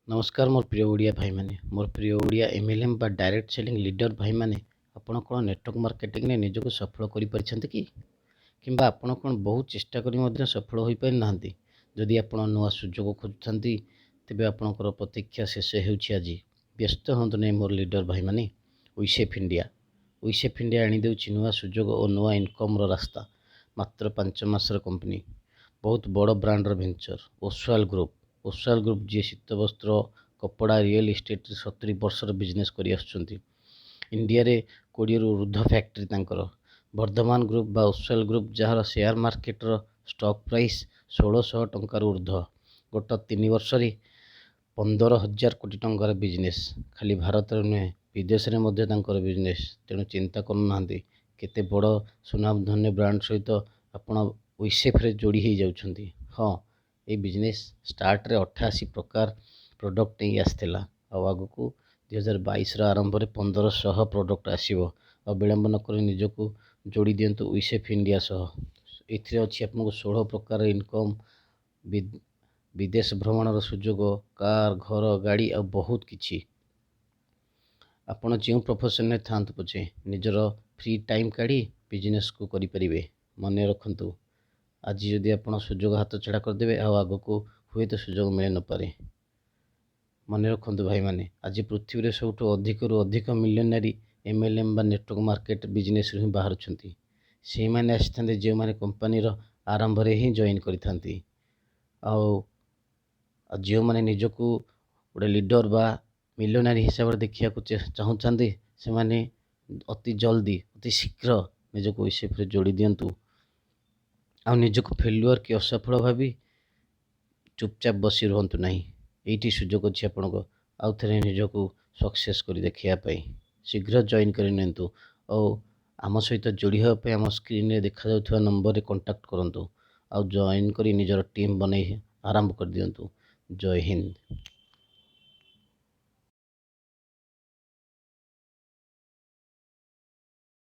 ନମସ୍କାର ମୋର ପ୍ରିୟ ଓଡ଼ିଆ ଭାଇମାନେ, ମୋର ପ୍ରିୟ ଓଡ଼ିଆ ଏମ୍ଏଲ୍ଏମ୍ ବା ଡାଇରେକ୍ଟ ସେଲିଂ ଲିଡର୍ ଭାଇମାନେ। ଆପଣ କ'ଣ ନେଟୱାର୍କ ମାର୍କେଟିଂରେ ନିଜକୁ ସଫଳ କରିପାରିଛନ୍ତି କି? କିମ୍ବା ଆପଣ କ'ଣ ବହୁତ ଚେଷ୍ଟା କରି ମଧ୍ୟ ସଫଳ ହୋଇପାରିନାହାନ୍ତି? ଯଦି ଆପଣ ନୂଆ ସୁଯୋଗ ଖୋଜୁଥାନ୍ତି, ତେବେ ଆପଣଙ୍କର ପ୍ରତୀକ୍ଷା ଶେଷ ହେଉଛି ଆଜି। ବ୍ୟସ୍ତ ହୁଅନ୍ତୁ ନାହିଁ ମୋର ଲିଡର୍ ଭାଇମାନେ। ୱିସେଫ୍ ଇଣ୍ଡିଆ, ୱିସେଫ୍ ଇଣ୍ଡିଆ ଆଣିଦେଉଛି ନୂଆ ସୁଯୋଗ ଓ ନୂଆ ଇନକମ୍ର ରାସ୍ତା। ମାତ୍ର 5 ମାସର କମ୍ପାନୀ, ବହୁତ ବଡ଼ ବ୍ରାଣ୍ଡର venture Oswal group. Oswal group, ଯିଏ ଶୀତବସ୍ତ୍ର, କପଡ଼ା, ରିଏଲ୍ ଇଷ୍ଟେଟ୍ରେ 70 ବର୍ଷର ବିଜନେସ୍ କରିଆସୁଛନ୍ତି। ଇଣ୍ଡିଆରେ 20ରୁ ଉର୍ଦ୍ଧ୍ୱ ଫ୍ୟାକ୍ଟ୍ରି ତାଙ୍କର। ବର୍ଦ୍ଧମାନ ଗ୍ରୁପ୍ ବା ଓସ୍ୱାଲ ଗ୍ରୁପ୍, ଯାହାର ସେୟାର ମାର୍କେଟର ଷ୍ଟକ୍ ପ୍ରାଇସ୍ 1600 ଟଙ୍କାରୁ ଉର୍ଦ୍ଧ୍ୱ। ଗତ 3 ବର୍ଷରେ 15,000 କୋଟି ଟଙ୍କାର ବିଜନେସ୍। ଖାଲି ଭାରତରେ ନୁହେଁ, ବିଦେଶରେ ମଧ୍ୟ ତାଙ୍କର ବିଜନେସ୍। ତେଣୁ ଚିନ୍ତା କରୁନାହାନ୍ତି, କେତେ ବଡ଼ ସୁନାମଧନ୍ୟ ବ୍ରାଣ୍ଡ ସହିତ ଆପଣ ୱିସେଫ୍ରେ ଯୋଡ଼ି ହେଇଯାଉଛନ୍ତି। ହଁ, ଏଇ ବିଜନେସ୍ ଷ୍ଟାର୍ଟରେ 88 ପ୍ରକାର ପ୍ରଡ଼କ୍ଟ ନେଇ ଆସିଥିଲା ଆଉ ଆଗକୁ 2022ର ଆରମ୍ଭରେ 1500 ପ୍ରଡ଼କ୍ଟ ଆସିବ। ଆଉ ବିଳମ୍ବ ନକରି ନିଜକୁ ଯୋଡ଼ି ଦିଅନ୍ତୁ ୱିସେଫ୍ ଇଣ୍ଡିଆ ସହ। ଏଥିରେ ଅଛି ଆପଣଙ୍କୁ 16 ପ୍ରକାର ଇନକମ୍, ବିଦେଶ ଭ୍ରମଣର ସୁଯୋଗ, କାର୍, ଘର, ଗାଡ଼ି ଆଉ ବହୁତ କିଛି। ଆପଣ ଯେଉଁ ପ୍ରଫେସନରେ ଥାଆନ୍ତୁ ପଛେ, ନିଜର ଫ୍ରି ଟାଇମ୍ କାଢ଼ି ବିଜନେସ୍କୁ କରିପାରିବେ। ମନେ ରଖନ୍ତୁ, ଆଜି ଯଦି ଆପଣ ସୁଯୋଗ ହାତଛଡ଼ା କରିଦେବେ, ଆଉ ଆଗକୁ ହୁଏତ ସୁଯୋଗ ମିଳି ନପାରେ। ମନେ ରଖନ୍ତୁ ଭାଇମାନେ, ଆଜି ପୃଥିବୀରେ ସବୁଠୁ ଅଧିକରୁ ଅଧିକ ମିଲିୟନାରୀ ଏମ୍ଏଲ୍ଏମ୍ ବା ନେଟୱାର୍କ ମାର୍କେଟ ବିଜନେସ୍ରୁ ହିଁ ବାହାରୁଛନ୍ତି। ସେଇମାନେ ଆସିଥାନ୍ତି, ଯେଉଁମାନେ କମ୍ପାନୀର ଆରମ୍ଭରେ ହିଁ ଜଏନ୍ କରିଥାନ୍ତି। ଆଉ ଯେଉଁମାନେ ନିଜକୁ ଗୋଟେ ଲିଡ଼ର ବା ମିଲିୟନାରୀ ହିସାବରେ ଦେଖିବାକୁ ଚାହୁଁଛନ୍ତି, ସେମାନେ ଅତି ଜଲ୍ଦି, ଅତି ଶୀଘ୍ର ନିଜକୁ ୱିସେଫ୍ରେ ଯୋଡ଼ି ଦିଅନ୍ତୁ। ଆଉ ନିଜକୁ ଫେଲୁଅର୍ କି ଅସଫଳ ଭାବି ଚୁପଚାପ ବସି ରୁହନ୍ତୁ ନାହିଁ। ଏଇଠି ସୁଯୋଗ ଅଛି ଆପଣଙ୍କ ଆଉ ଥରେ ନିଜକୁ ସକ୍ସେସ୍ କରି ଦେଖାଇବା ପାଇଁ। ଶୀଘ୍ର ଜଏନ୍ କରି ନିଅନ୍ତୁ ଆଉ ଆମ ସହିତ ଯୋଡ଼ି ହେବା ପାଇଁ ଆମ ସ୍କ୍ରିନ୍ରେ ଦେଖାଯାଉଥିବା ନମ୍ବରରେ କଣ୍ଟାକ୍ଟ କରନ୍ତୁ ଆଉ ଜଏନ୍ କରି ନିଜର ଟିମ୍ ବନେଇ ଆରମ୍ଭ କରିଦିଅନ୍ତୁ। ଜୟ ହିନ୍ଦ।